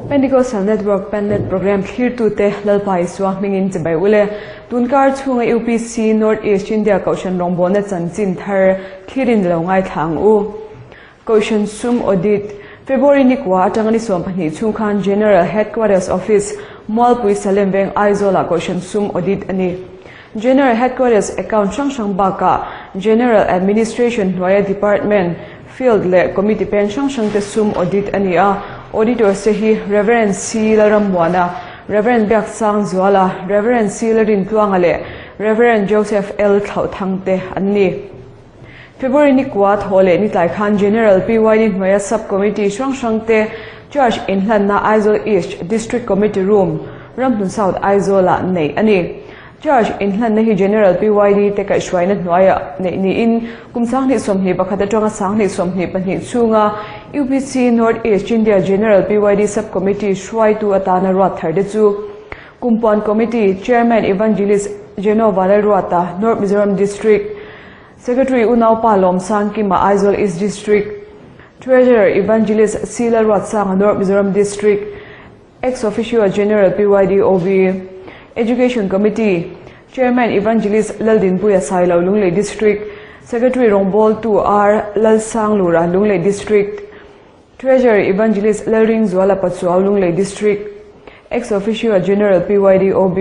Pentecostal Network Pennet Program thlirtute Lalpa Isua hmingin chibai ule. Tunkar chhunga UPC North East India Kohhran rawngbawlna chanchin thar thlirin lo ngaithla ang u. Kohhran sum audit, February ni kua atanga ni 12 chhung khan General Headquarters Office, Mualpui Salem Veng Aizawlah Kohhran sum audit a ni. General Headquarters account hrang hrang bakah General Administration hnuaia Department, Field leh Committee pen hrang hrangte sum audit a ni a. Auditors te hi Rev. C. Lalrammuana, Rev. Biaksangzuala, Rev. C. Lalrintluanga leh Rev. Joseph L. Thlauhthang te an ni. February ni kua thaw leh ni tlai khan General PYD hnuaia Sub Committee hrang hrang te Charge inhlanna Aizawl East District Committee Room, Ramhlun South Aizawl-ah neih a ni. Charge inhlanna hi General PYD te kaihhruaina hnuaiah neih niin kum 2021 atanga 2022 chhunga UPC North East India General PYD Sub Committee hruaitu atana ruat thar te chu Kumpuan Committee Chairman Evangelist Jeno Vanlalruata, North Mizoram District Secretary Unaupa Lawmsangkima, Aizawl East District Treasurer Evangelist C Lalruatsanga, North Mizoram District Ex Officio General PYD OB Education Committee Chairman Evangelist Laldinpuia Sailo, Lunglei District Secretary Rawngbawltu R Lalsanglura, Lunglei District Treasurer Evangelist Lalringzuala Pachuau, Lunglei District Ex Officio General PYD OB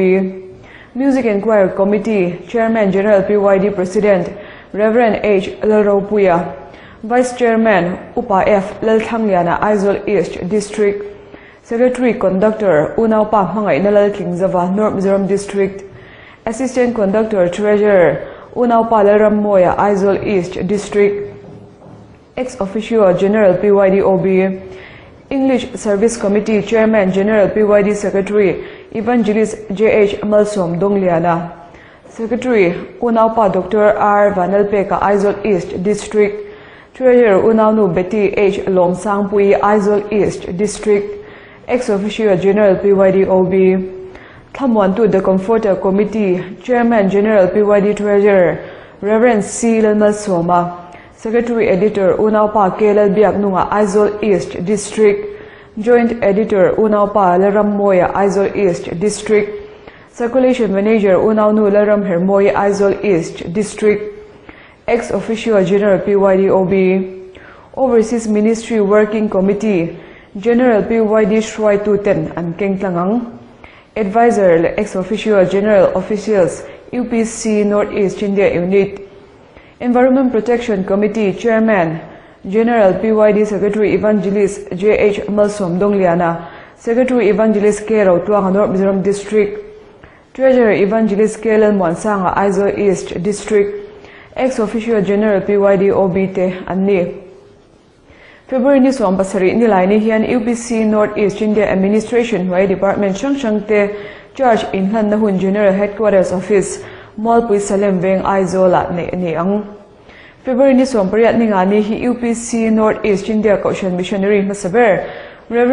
Music and Choir Committee Chairman General PYD President Rev. H Lalropuia Vice Chairman Upa F Lalthlangliana, Aizawl East District Secretary Conductor Unaupa Hmangaihna Laltlingzava, North Mizoram District Assistant Conductor Treasurer Unaupa Lalrammawia, Aizawl East District Ex Officio General PYD OB English Service Committee Chairman General PYD Secretary Evangelist JH Malsawm Dawngliana Secretary Unaupa Doctor R Vanlalpeka Aizawl East District Treasurer Unaunu Betty H Lawmsangpuii Aizawl East District Ex Officio General PYD OB Thlamuantu The Comforter Committee Chairman General PYD Treasurer Rev C Lalmalsawma Secretary Editor Unaupa K Lalbiaknunga Aizawl East District Joint Editor Unaupa Lalrammawia Aizawl East District Circulation Manager Unaunu Lalramhermawii Aizawl East District Ex Officio General PYD OB Overseas Ministry Working Committee General PYD hruaitu ten an keng tlang ang. Adviser leh Ex Officio General Officials UPC North East India Unit Environment Protection Committee Chairman, General PYD Secretary Evangelist JH Malsawm Dawngliana, Secretary Evangelist K Rotluanga North Mizoram District, Treasurer Evangelist K Lalmuansanga Aizawl East District, Ex Officio General PYD OB te an ni. February ni 17 nilaini hian UPC North East India Administration hnuai Department hrang hrang te Charge inhlanna hun General Headquarters Office, Mualpui Salem Veng Aizawl-ah neih a ni ang. February ni 18 ningani hi UPC North East India Kohhran Missionary hmasa ber Rev.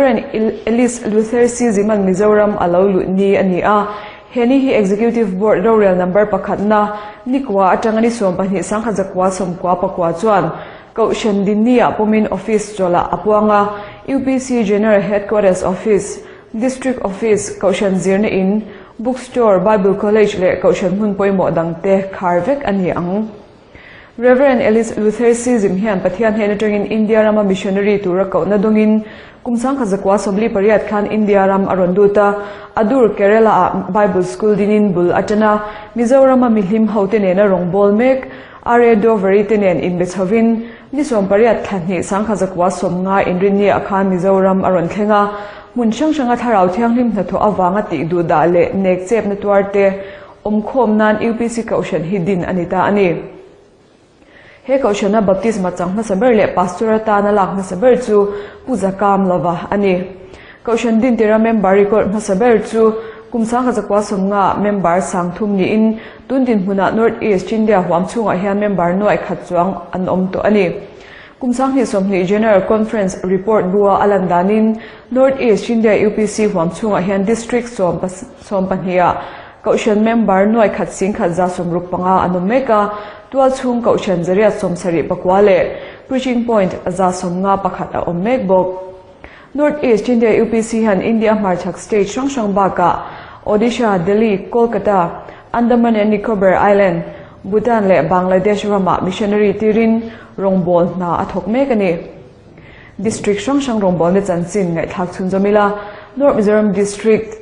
Ellis Luther C. Ziman Mizoram a lo luh ni a ni a. He ni hi Executive Board rorel number pakhatna nikua atanga ni 12 sangkhat zakua sawmkua pakua chuan Kohhran Dinni-ah pawmin Office chawlhah a puang a, UPC General Headquarters Office, District Office, Kohhran Zirna In, Bookstore, Bible College leh Kohhran hmun pawimawh dangte khar vek a ni ang. Rev. Ellis Luther Sism hian Pathian hnen atangin India rama missionary tura kohna dawngin kum 1948 khan India ram a rawn lut a, Adur, Kerala-ah Bible School dinin bul a tan a, Mizorama mihlim hote nena rawngbâwl mek Are Dover-i te nen inbe chhovin ni 18 thla hnih 1990 inrinni-ah khan Mizoram a rawn thleng a, hmun hrang hranga thlarau thianghlim hnathawh avanga tih duh dah leh nek chepna tuar te awmkhawm nan UPC Kohhran hi din a ni ta a ni. He Kohhrana baptisma chang hmasa ber leh pastor atana lak hmasa ber chu Pu Zakam Lova a ni. Kohhran dintira member record hmasa ber chu kum 1990 member 3000 niin tun dinhmunah North East India huam chhungah hian member nuai khat chuang an awm tawh a ni. Kum 2020 General Conference report bua a lan danin North East India UPC huam chhungah hian District 12 ah Kohhran member nuai khat singkhat 65 an awm mek a, tual chhung Kohhran 179 leh Preaching Point 151 a awm mek bawk. North East India UPC hian India hmarchhak state hrang hrang bakah Odisha, Delhi, Kolkata, Andaman and Nicobar Island, Bhutan leh Bangladesh ramah missionary tirin rawngbawl hna a thawk mek a ni. District hrang hrang rawngbawlna chanchin ngaihthlak chhunzawm ila, North Mizoram District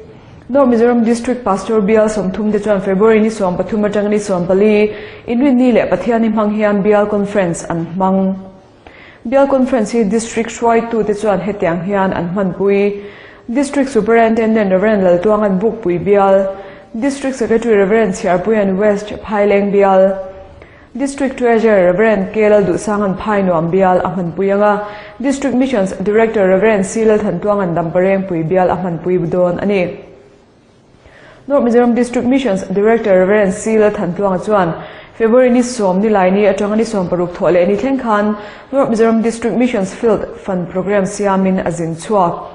North Mizoram District Pastor Bial 30 te chuan February ni 13 atanga ni 14 Inrinni leh Pathianni hmang hian Bial Conference an hmang. Bial Conference hi District hruaitute chuan hetiang hian an hmanpui, District Superintendent Rev. Laltuangan Bukpui Bial, District Secretary Rev. Chhiarpuian West Phaileng Bial, District Treasurer Rev. K. Lalduhsangan Phainuam Bial a hmanpui ang a, District Missions Director Rev. C. Lalthantuangan Damparengpui Bial a hmanpui dawn a ni. North Mizoram District Missions Director Rev. C. Lalthantluanga chuan February ni 10 Nilaini atanga ni 16 thawh leh ni thleng khan North Mizoram District Missions Field Fund Programme siamin a zin chhuak.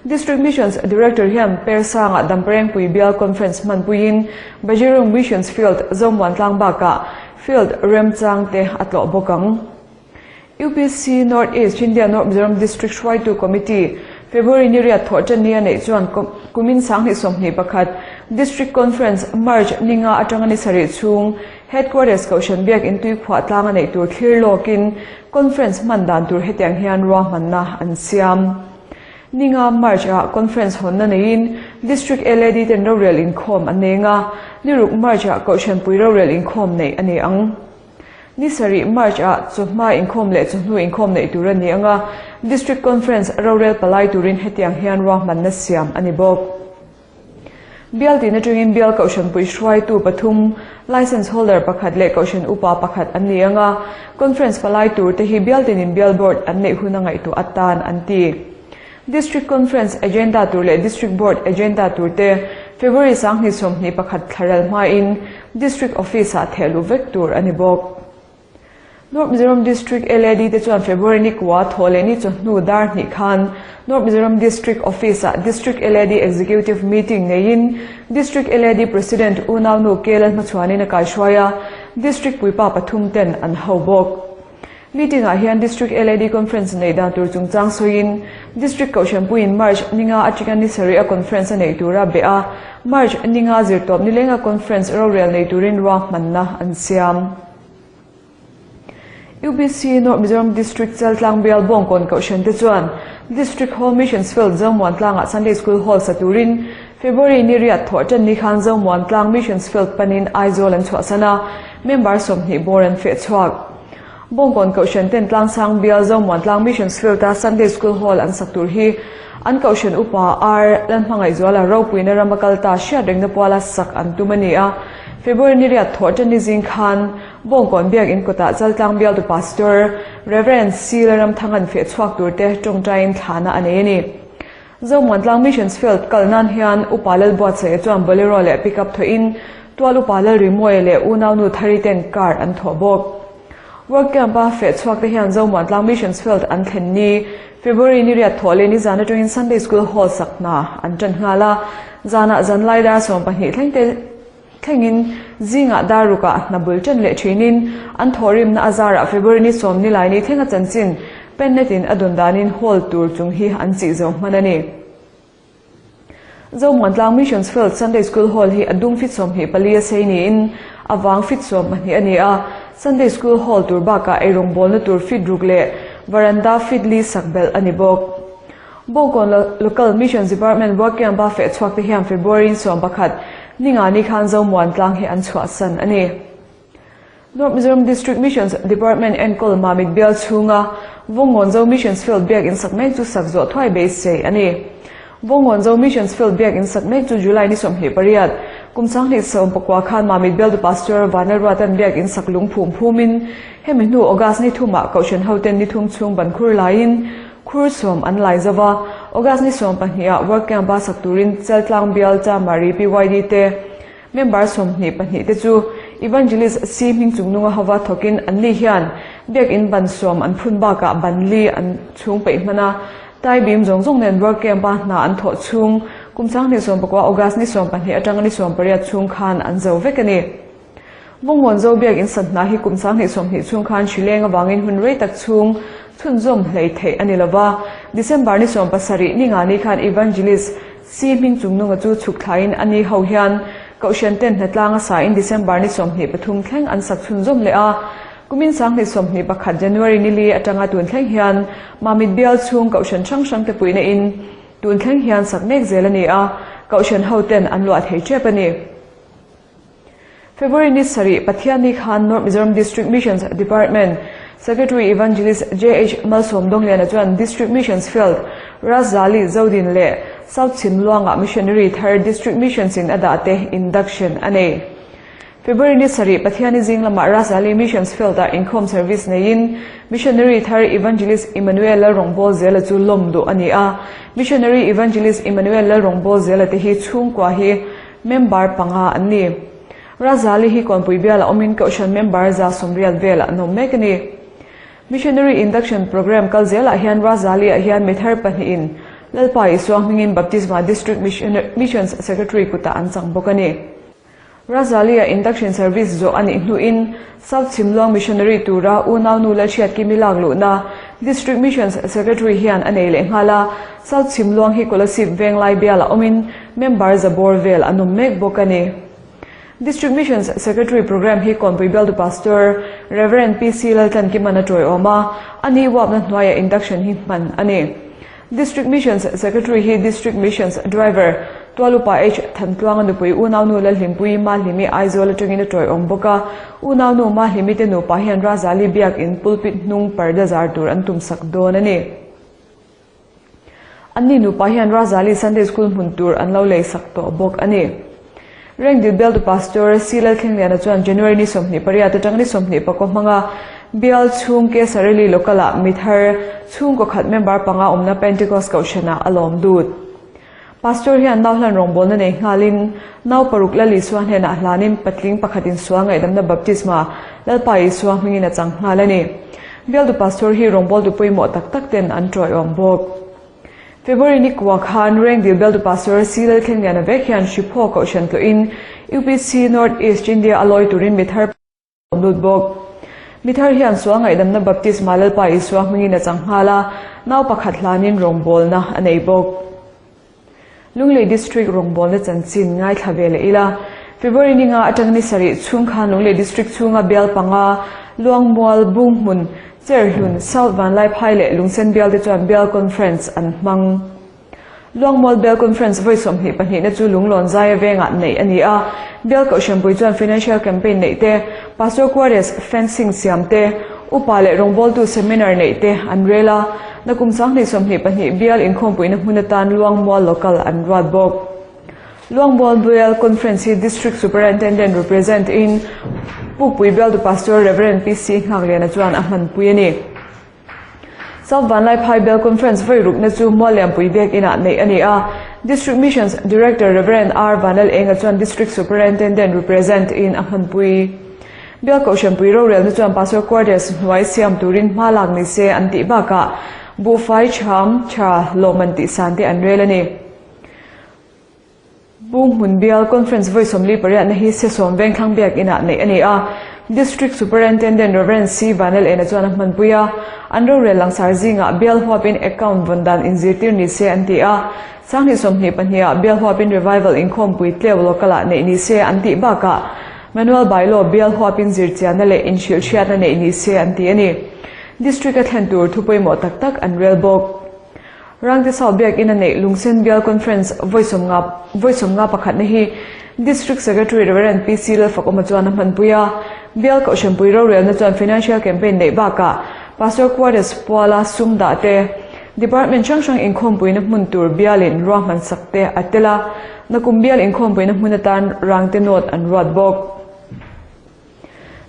District Missions Director hian Persanga Damparengpui Bial Conference hmanpuiin Bajirung Missions Field Zomuan tlang bakah Field remchang te a tlawh bawk ang. UPC North East India North Mizoram District Hruaitu Committee February ni riat thawh ṭan ni a neih chuan kumin 2021 District Conference March ni nga aṭanga ni sarih chhung Headquarters Kohhran Biakin Tuikhuah tlang a neih tur thlir lawkin Conference hman dan tur hetiang hian ruahmanna an siam. Ni nga March ah Conference hawnna neiin District LAD ten rorel inkhawm an nei anga, ni ruk March ah Kohhranpui rorel inkhawm neih a ni ang. Ni sarih March ah chawhma inkhawm leh chawhnu inkhawm neih tur a ni ang a, District Conference rorel palai turin hetiang hian ruahmanna siam a ni bawk. Bial tihna atangin Bial Kohhranpui hruaitu pathum, Licence Holder pakhat leh Kohhran Upa pakhat an ni ang a, Conference palai tur te hi Bial tinin Bial Board an neih hun a ngaihtuah atan an ti. District Conference Agenda tur leh District Board Agenda tur te February 2021 thlaral hmain District Office ah thehluh vek tur a ni bawk. North Mizoram District LAD te chuan February ni kua thawh leh ni chawhnu dar hnih khan North Mizoram District Office ah District LAD Executive Meeting neiin District LAD President Unaunu K Lalhmachhuanin a kaihruai a, District puipa pathum ten an ho bawk. Meeting ah hian District LAD Conference neih dan tur chungchang sawiin District Kohhranpuiin March ni nga atanga ni sarih a conference a neih tura beh a, March ni nga zirtawp nilenga conference rorel nei turin ruahmanna an siam. UPC North Mizoram District Chaltlang Bial Bawngkawn Kohhran te chuan District Hall Missions Field Zomuan tlangah Sunday School Hall sa turin February ni riat thawh ṭan ni khan Zomuan tlang Missions Field panin Aizawl an chhuahsan a, member 20 bawr an feh chhuak. Bawngkawn Kohhran ten Tlangsang Bial Zomuan tlang Missions Field-a Sunday School Hall an sak tur hi an Kohhran upa R. Lalhmangaihzuala ropuina rama kal ta hriat rengna puala sak an tum a ni a. February ni riat thawh ṭan ni zing khan Bawngkawn Biakinn kawtah Chaltlang Bialtu Pastor Rev. C. Lalramthanga'n feh chhuak turte ṭawngṭaiin thlahna a nei a ni. Zomuan tlang Missions Field kal nan hian Upa Lalbuatsaia chuan Bolero leh Pickup thawhin Tual Upa Lalrimawia leh unaunu Thari ten car an thawh bawk. Work Camp-a feh chhuak te hian Zomuan tlang Missions Field an thlen ni February ni riat thawh leh nizan atangin Sunday School Hall sak hna an tan nghal a, zanah zanlai dar 12 thleng te thlengin zingah dar rukah hna bul tan leh thinin an thawhrimna a zarah February ni 10 nilai ni thlenga chanchin Pennet-in a dun danin hall tur chung hi an chih zo hman a ni. Zomuan tlang Missions Field Sunday School Hall hi a dum fit 24 a sei niin a vang fit 12 a ni a. Sunday School Hall tur bakah eirawngbawlna tur fit ruk leh varanda fit li sak belh a ni bawk. Bawngkawn Local Missions Department Work Camp-a feh chhuak te hian February 11 ni nga ni khan Zomuan tlang hi an chhuahsan a ni. North Mizoram District Missions Department enkawl Mamit Bial chhunga Vawngawn Zo Missions Field biak in sak mek chu sak zawh thuai beisei a ni. Vawngawn Zo Missions Field biak in sak mek chu July ni 28, kum 2019 khan Mamit Bialtu Pastor Vanlalruatan biak in sak lung phum phumin hemi hnu August ni thumah Kohhran hoten ni thum chhung ban khur laiin khur sawm an lai zo va. August ni 12 ah Work Camp-a sak turin Chaltlang Bial Chamari PYD te Member 22 te chu Evangelist C hming chung nunga hova thawkin an ni hian biakin ban sawm an phun bakah ban li an chhung peih hman a, tai bim zawng zawng nen Work Camp-a hna an thawh chhung kum 2019 August ni 12 atanga ni 18 chhung khan an zo vek a ni. Vawngawn zo biakin sat hna hi kum 2020 chhung khan hrileng avangin hun rei tak chhung. chhunzawm hlei theih a ni lova. December ni 17 ni nga ni khan Evangelist C hming chungnunga chu chhuk thlaiin a ni ho hian Kohhran ten hnatlang a sain December ni 23 thleng an sak chhunzawm leh a. Kumin 2021 January ni li atanga tun thleng hian Mamit bial chhung Kohhran hrang hrang te puihna in tun thleng hian sak mek zel a ni a, Kohhran ho ten an luah thei tep a ni. February ni sarih Pathianni khan North Mizoram District Missions Department Secretary Evangelist JH Malsawm Dawngliana chuan District Missions Field Razali Zodin leh South Chhimluangah Missionary thar District Missions in a dah te induction a nei. February ni sarih Pathianni zing lamah Razali Missions Field-ah inkhawm service neiin Missionary thar Evangelist Emmanuel Lalrawngbawlzela chu lawm duh a ni a. Missionary Evangelist Emmanuel Lalrawngbawlzela te hi chhungkua hi member panga an ni. Razali hi Kawnpui bialah awmin Kohhran member 180 velah an awm mek a ni. Missionary Induction Programme kal zelah hian Razali-ah hian mi thar pahnihin Lalpa Isua hmingin Baptisma District Missions Secretary kutah an chang bawk a ni. Razali-a induction service zawh a nih hnuin South Chhimluang Missionary tura unaunu Lalhriat Kimi lak luhna District Missions Secretary hian a nei leh nghal a, South Chhimluang hi Kolasib Venglai bialah awmin member zabawr vel an awm mek bawk a ni. District Missions Secretary Programme hi Kawnpui Bialtu Pastor Rev. PC Laltlankiman a tawiawm a, a ni uapna hnuaiah induction hi hman a ni. District Missions Secretary hi District Missions Driver Tualupa H Thantluanga nupui unaunu Lalhlimpui Mahlimi Aizawl atangin a tawiawm bawk a, unaunu Mahlimi te nupa hian Razali biakin pulpit hnung parda zar tur an tumsak dawn a ni. Anni nupa hian Razali Sunday School hmun tur an lo leisak tawh bawk a ni. Rengdil bialtu Pastor C Lalthlengliana chuan January ni 28 atang ni 24 hmanga bial chhung Kesareli local-ah mi thar chhungkaw khat member panga awmna Pentecost Kohhranah a lawm lut. Pastor hian nau hlan rawngbawlna nei nghalin nau paruk Lal Isua hnenah hlanin patling pakhatin sual ngaihdamna baptisma Lalpa Isua hmingin a chang nghal a ni. Bialtu Pastor hi rawngbawltu pawimawh tak tak ten an tawiawm bawk. February ni kua khan Rengdil bialtu Pastor C Lalthlengliana vek hian Hriphaw Kohhran tlawhin UPC North East India a lawi turin mi thar awm lut bawk. Mi thar hian sual ngaihdamna baptisma Lalpa Isua hmingin a chang nghal a, nau pakhat hlanin rawngbawlna a nei bawk. Lunglei District rawngbawlna chanchin ngaithla ve leh ila, February ni nga atang ni sarih chhung khan Lunglei District chhunga bial panga, Luangmual, Bunghmun, Cherhlun, South Vanlaiphai leh Lungsen bial te chuan bial conference an hmang. Luangmual bial conference vawi 22 na chu Lunglawn Zaia vengah neih a ni a, bial Kohhranpui chuan financial campaign neih te, Pastor Quarters fencing siam te, upa leh rawngbawltu seminar neih te an rel a, nakum 2022 bial inkhawmpuina hmun atan Luangmual local an ruat bawk. Luangmual bial conference hi District Superintendent represent in Pukpui bialtu Pastor Rev. PC Nghakliana chuan a hmanpui a ni. South Vanlaiphai Bial Conference vawi rukna chu Muallianpui biak inah neih a ni a, District Missions Director Rev. R Vanlal Enga chuan District Superintendent represent in a hmanpui. Bial Kohhranpui rorelna chuan Pastor Quarters hnuai siam turin hma lak ni se an tih bakah buhfai cham tha lawmman tih san te an rel a ni. Bunghmun Bial Conference vawi 48 na hi Sesawm Vengthlang biak inah neih a ni a, District Superintendent Rev. C Vanel Ena chuan a hmanpui a, an rorel langsar zingah bial huapin account vawn dan inzirtir ni se an ti a, 2022 ah bial huapin revival inkhawmpui tleu local-ah neih ni se an tih bakah Manual Bylaw bial huapin zirchianna leh inhrilhhriatna neih ni se an ti a ni. District a thlen tur thu pawimawh tak tak an rel bawk. Rangte South biakin a neih Lungsen Bial Conference vawi 51 na hi District Secretary Rev. PC Lalfakawma chuan a hmanpui a, Bial Kohhranpui rorelna chuan Financial Campaign neih bakah Pastor Quarters puala sum dah te, Department hrang hrang inkhawmpuina hmun tur bialin ruahman sak te a tel a, nakum bial inkhawmpuina hmun atan Rangte North an ruat bawk.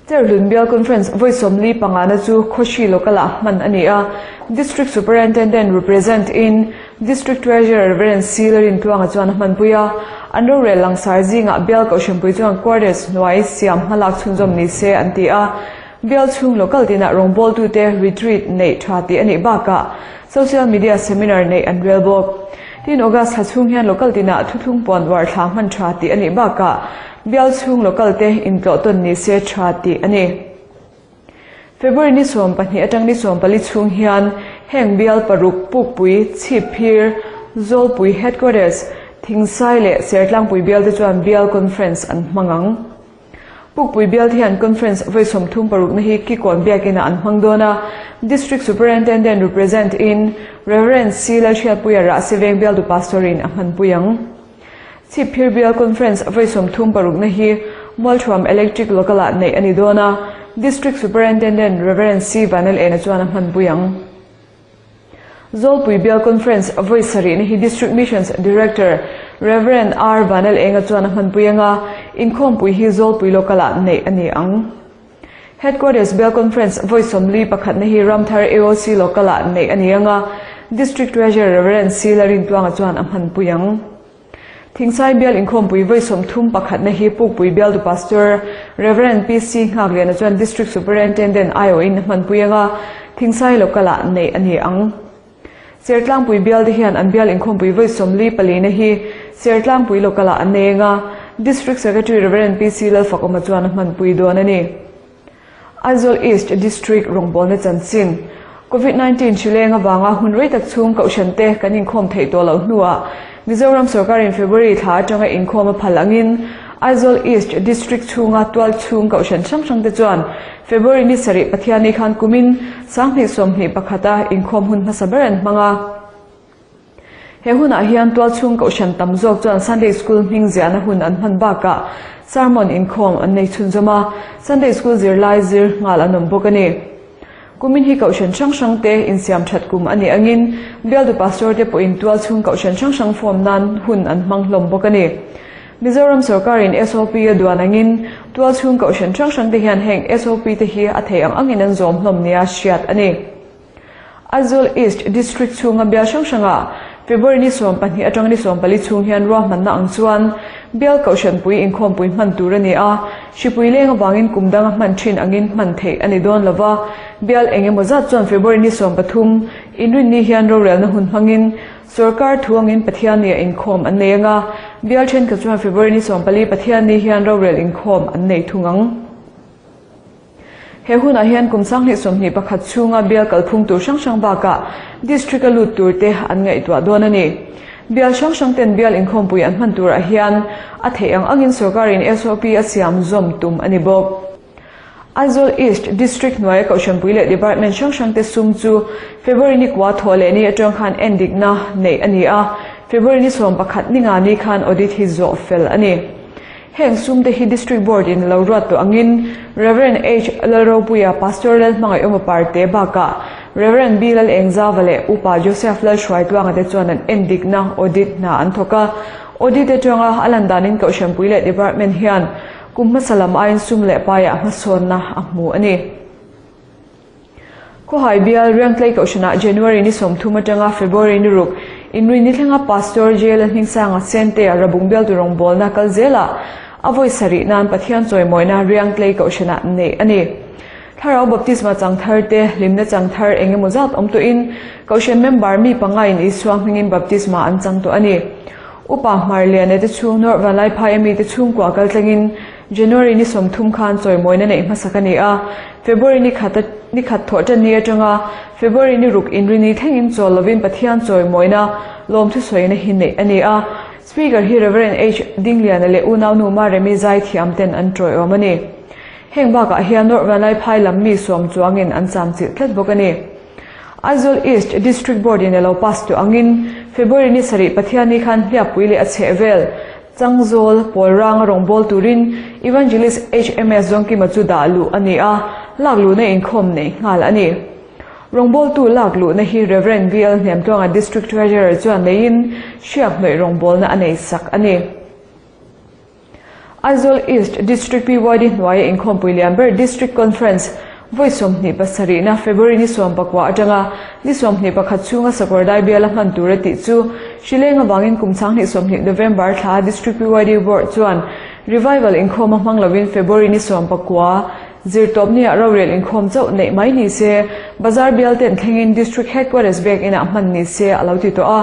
Cherhlun Bial Conference vawi 45 na chu Khawhri local-ah hman a ni a, District Superintendent represent in District Treasurer Rev. C Larin Tluanga chuan a hmanpui a, an rorel langsar zingah Bial Kohhranpui chuan quarters hnuai siam hmalak chhunzawm ni se an ti a, Bial chhung local tinah rawngbawltute retreat neih tha tih a nih bakah social media seminar neih an rel bawk. Tin, August thla chhung hian local tinah thuthlung puan uar thla hman tha tih a nih bakah Bial chhung local te intlawh tawn ni se tha tih a ni. February ni 12 atang ni 14 chhung hian heng bial paruk Pukpui, Chhipphir, Zawlpui Headquarters, Thingsai leh Sertlangpui bial te chuan Bial Conference an hmang ang. Pukpui bial te hian Conference vawi 36 na hi Kikawn Biakin ah an hmang dawn a, District Superintendent represent in Rev. C. Lalhriatpuia Rahsiveng bialtu Pastor in a hmanpui ang. Chhipphir Bial Conference vawi 36 na hi Mualthuam Electric Local ah neih a ni dawn a, District Superintendent Rev. C. Vanlalena chuan a hmanpui ang. Zawlpui Bial Conference vawi 7 na hi District Missions Director Rev. R. Vanlalenga chuan a hmanpui ang a, inkhawmpui hi Zawlpui Local ah neih a ni ang. Headquarters Bial Conference vawi 41 na hi Ramthar AOC Local ah neih a ni ang a, District Treasurer Rev. C. Lalrintluanga chuan a hmanpui ang. Thingsai Bial inkhawmpui vawi 31 na hi Pukpui Bialtu Pastor Rev. PC Nghakliana chuan District Superintendent aiawhin a hmanpui ang a, Thingsai Local ah neih a ni ang. Sertlangpui Bial te hian an bial inkhawmpui vawi 44 na hi Sertlangpui Local ah an nei ang a, District Secretary Rev. PC Lalfakawma chuan a hmanpui dawn a ni. Aizawl East District rawngbawlna chanchin, Covid 19 hrileng avanga hun rei tak chhung kohhran te kan inkhawm theih tawh loh hnuah Mizoram sorkarin February thla atanga inkhawm a phal angin Aizawl East District chhunga tual chhung kohhran hrang hrang te chuan February ni sarih Pathianni khan kumin 2021 a inkhawm hun hmasa ber an hmang a. He hunah hian tualchhung kohhran tam zawk chuan Sunday School hming ziahna hun an hman bakah sermon inkhawm an nei chhunzawm a, Sunday School zirlai zir nghal an awm bawk a ni. Kumin hi kohhran hrang hrang te insiam that kum a nih angin bialtu pastor te pawhin tualchhung kohhran hrang hrang form nan hun an hmang hlawm bawk a ni. Mizoram sorkarin SOP a duan angin tualchhung kohhran hrang hrang te hian heng SOP te hi a theih ang angin an zawm hlawm nia hriat a ni. Aizawl East District chhunga bial hrang hrangah February ni 12 atang ni 14 chhung hian ruahmanna ang chuan bial kohhranpui inkhawmpui hman tur a ni a, hripui leng avangin kum danga hman thin angin hman theih a ni dawn lova, bial eng emaw zat chuan February ni 13 inrinni hian rorelna hun hmangin sorkar thu angin Pathianni a inkhawm an nei anga, bial thenkhat chuan February ni 14 Pathianni hian rorel inkhawm an nei thung ang. He hunah hian kum 2021 chhunga bial kalphung tur hrang hrang bakah District a lut tur te an ngaihtuah dawn a ni. Bial hrang hrang ten bial inkhawmpui an hman turah hian a theih ang angin sorkarin SOP a siam zawm tum a ni bawk. Aizawl East District hnuaia kohhranpui leh department hrang hrang te sum chu February ni kua thawh leh ni atang khan endikna neih a ni a, February ni 11 ni nga ni khan audit hi zawh fel a ni. Heng sum te hi District Board in lo ruat tawh angin Rev. H. Lalropuia, Pastor Lalhmangaih Awma Parte bakah Rev. B. Lalengzava leh Upa Joseph Lalhruaitluanga te chuan an endikna, audit, hna an thawk a. Audit atanga a lan danin Kohhranpui leh Department hian kum hmasa lam aiin sum leh paiah hmasawnna a hmu a ni. Khawhai bial Riangtlei Kohhranah January ni 30 atanga February ni ruk inri ni thlenga Pastor J. Lalhmingsanga Sentea Rabung bialtu rawngbawlna kal zelah a vawi sarih nan Pathian chawimawina Riangtlei Kohhranah neih a ni. Thlarau baptisma chang thar te, hlimna chang thar eng emaw zat awm tawhin Kohhran member mi pangaiin Isua hmingin baptisma an chang tawh a ni. Upa Hmarliana te chhung nawrh Vanlaiphai ami te chhungkua kal tlangin January ni 30 khan chawimawina neih hmasak a ni a, February ni khat ni khat thawh tan ni atanga February ni ruk inri ni thlengin chawl lovin Pathian chawimawina lawmthu sawina hi neih a ni a. Speaker hi Rev. H. Dingliana leh unau nu Maremi zai thiam ten an tawiawm a ni. Heng bakah hian North Vanlaiphai lam mi sawm chuangin an cham chilh tlat bawk a ni. Aizawl East District Board in a lo pass tawh angin February ni sarih Pathianni khan hliappui leh a chheh vel Changzawl, pawl ranga rawngbâwl turin Evangelist HMS Zawngkima chu dah luh a ni a, lak luhna inkhawm neih nghal a ni. Rawngbâwltu lak luhna hi Rev. VL Hnemtluanga District Treasurer chuan neiin hriak hnawih rawngbâwlna a nei sak a ni. Aizawl East District PYD hnuaia inkhawmpui lian ber District Conference vawi 27 na February ni 19 atanga ni 21 chhunga Sakawrdai biala hman tur a tih chu hrileng avangin kum 2020 November thla District PYD Board chuan Revival inkhawm a hmang lovin February ni 19 zirtawp nia rorel inkhawm chauh neih mai ni se bazar bial ten thlengin District Headquarters bek inah hman ni se a lo ti tawh a,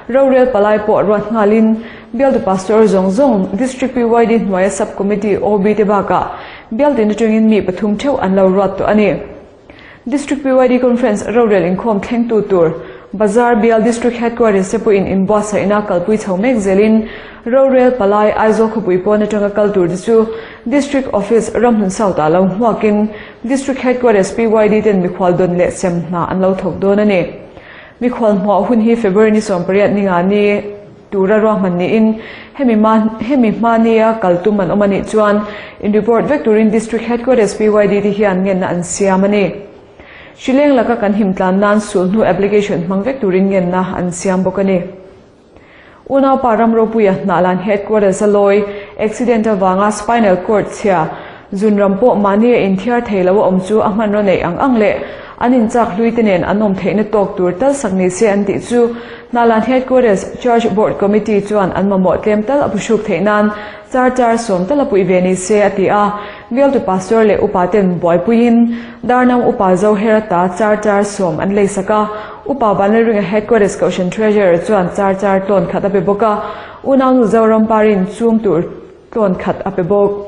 rorel palai pawh ruat nghalin Bialtu Pastor zawng zawng, District PYD hnuaia Sub Committee OB te bakah bial tin atangin mi pathum theuh an lo ruat tawh a ni. District PYD Conference rorel inkhawm thlengtu tur Bazar Bial District Headquarters te pawhin inbuatsaihna kalpui chho mek zelin rorel palai Aizawl khawpui pawn atanga kal tur te chu District Office ramhmun South ah lo hmuakin District Headquarters PYD ten mikhual dawn leh sem hna an lo thawk dawn a ni. Mikhual hmuah hun hi February ni 18 ninga ni tura ruahman niin hemi hemi hmania kal tum an awm a nih chuan in report vek turin District Headquarters PYD te hian ngenna an siam a ni. Hrileng laka kan him tlan nan sulhnu application hmang vek turin ngenna an siam bawk a ni. Unaupa ram ropuia hnahlan Headquarters a lawi accident avanga spinal cord chhia Zun ram pawh mahni a inthiar thei lo a awm chu a hmanraw neih ang ang leh an inchak hlui te nen an awm theihna tawk tur tal sak ni se an tih chu Hnalan Headquarters Church Board Committee chuan an mamawh tlem tal a phuhruk theih nan char char sawm tal a puih ve ni se a ti a. Bialtu Pastor leh upa ten buaipuiin Darnam Upa Zohera ta char char sawm an lei sak a, Upa Vanlalringa Headquarters Kohhran Treasurer chuan char char tlawn khat a pe bawk a, Unaunu Zoramparin chum tur tlawn khat a pe bawk.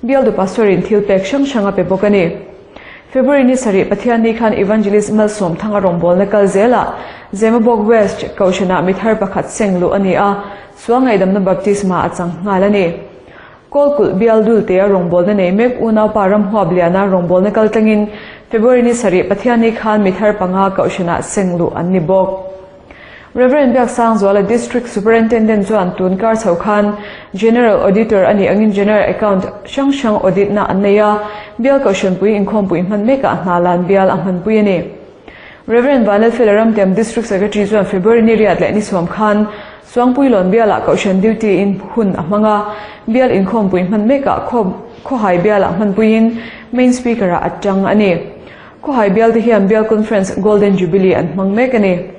Bialtu Pastor-in thil pek hrang hrang a pe bawk a ni. February ni sarih Pathianni khan Evangelist Malsawm Thanga rawngbawlna kal zelah Zemabawk West Kohhranah mithar pakhat seng luh a ni a, sual ngaihdamna baptisma a chang nghal a ni. Kawlkulh Bial Dultea rawngbawlna nei mek unaupa Ramhuap Liana rawngbawlna kal tlangin February ni sarih Pathianni khan mithar panga Kohhranah seng luh an ni bawk. Rev. Biaksangzuala District Superintendent chuan tun kar chho khan General Auditor a nih angin General Account hrang hrang audit na an nei a, Bial Kohhranpui inkhawmpui hman mekah hna lan bial a hmanpui a ni. Rev. Vanlalfela Ramtiam District Secretary chuan February ni riat leh ni sawm khan Suangpuilawn bialah Kohhran duty in hun a hmang a, bial inkhawmpui hman mekah Khawhai bialah hmanpuiin Main Speaker-ah a tang a ni. Khawhai bialte hian Bial Conference Golden Jubilee an hmang mek a ni.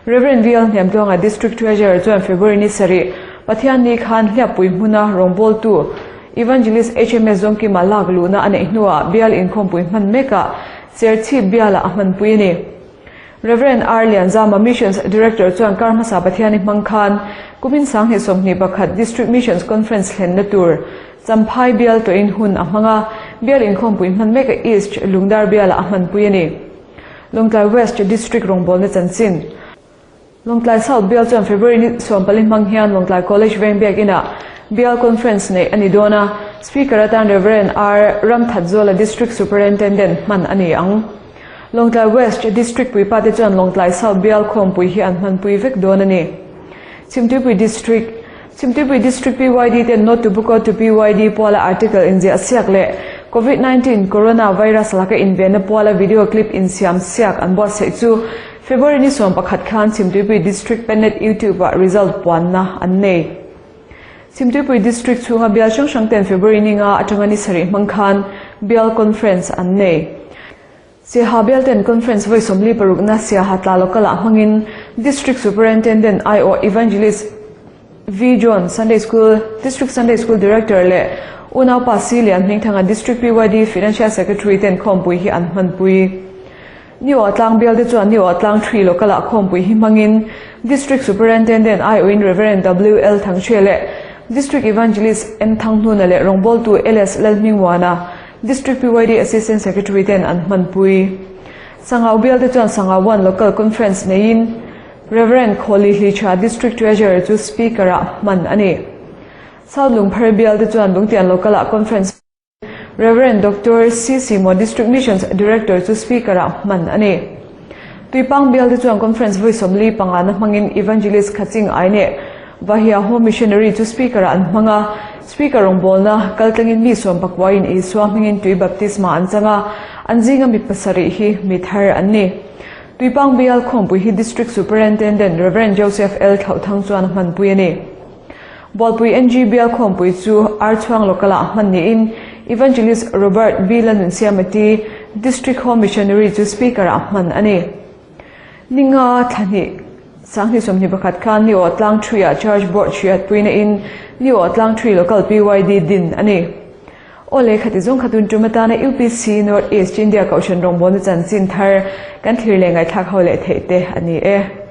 Rev. VL Hniamtluanga District Treasurer chuan February ni sarih, Pathianni khan hliappui hmuna rawngbawltu Evangelist HMS Zawngkima lak luhna a neih hnuah Bial inkhawmpui hman mekah Serchhip bialah a hmanpui a ni. Rev. R. Lianzama Missions Director chuan kar hmasa Pathianni hmang khan kumin sanghnih 21 District Missions Conference thlenna tur Champhai bial tawhin hun a hmang a, bial inkhawmpui hman mek a East Lungdar bialah a hmanpui a ni. Lawngtlai West District rawngbawlna chanchin. Lawngtlai South bial chuan February ni 14 hmang hian Lawngtlai College Veng Biak Inah bial conference neih a ni dawn a, Speaker atan Rev. R. Ramthatzuala District Superintendent hman a ni ang. Lawngtlai West District puipate chuan Lawngtlai South bial khawmpui hi an hmanpui vek dawn a ni. Chhimtuipui District. Chhimtuipui District PYD ten Note to Book to PYD puala article inziah siak leh Covid 19 Corona virus laka invenna puala video clip insiam siak an buatsaih chu February ni 11 khan Chhimtuipui District Pennet YouTube ah result puanna an nei. Chhimtuipui District chhunga bial hrang hrang ten February ni nga atanga ni sarih hmang khan bial conference an nei. Siaha bialten Conference vawi 46na Siaha tla local-ah hmangin District Superintendent aiawh Evangelist V. John, Sunday School District Sunday School Director leh Unaupa C. Lian Hmingthanga District PYD Financial Secretary ten khawmpui hi an hmanpui. Niawh tlang bialte chuan Niawh tlang ṭhui local-ah khawmpui hi hmangin District Superintendent aiawhin Rev. W. L. Thangchhe leh District Evangelist M. Thanghnuna leh rawngbawltu LS. Lalhmingmuana District PYD Assistant Secretary ten an hmanpui. Sangau bialte chuan Sangau One Local Conference neiin Rev. Khawli Hlicha District Treasurer chu Speaker-ah hman a ni. South Lungphar bialte chuan Lungtian Local-ah Conference Rev. Doctor C. Simo District Missions Director chu Speaker-ah hman a ni. Tuipang bialte chuan Conference vawi 45 na hmangin Evangelist Khaching Aine Vahia Home Missionary chu Speaker-ah an hmang a, Speaker rawngbawlna kaltlangin mi sawm pakuain Isua hmingin tui baptisma an chang a, an zinga mi pasarih hi mi thar an ni. Tuipang bial khawmpui hi District Superintendent Rev. Joseph L. Thlauhthang chuan a hmanpui a ni. Bualpui NG bial khawmpui chu Archhuang Local-ah hman niin Evangelist Robert B. Lalnunsiamati, District Home Missionary chu Speaker-ah hman a ni. Ninga thla hnih sanghnih 21 khan Ni Aw Tlang Thuiah Church Board hriatpuina in Ni Aw Tlang Thui Local PYD din a ni. Aw le khati zawng kha tun tum atana UPC North East India Kohhran rawngbawlna chanchin thar kan thlir leh ngaihthlak ho leh theih te a ni e.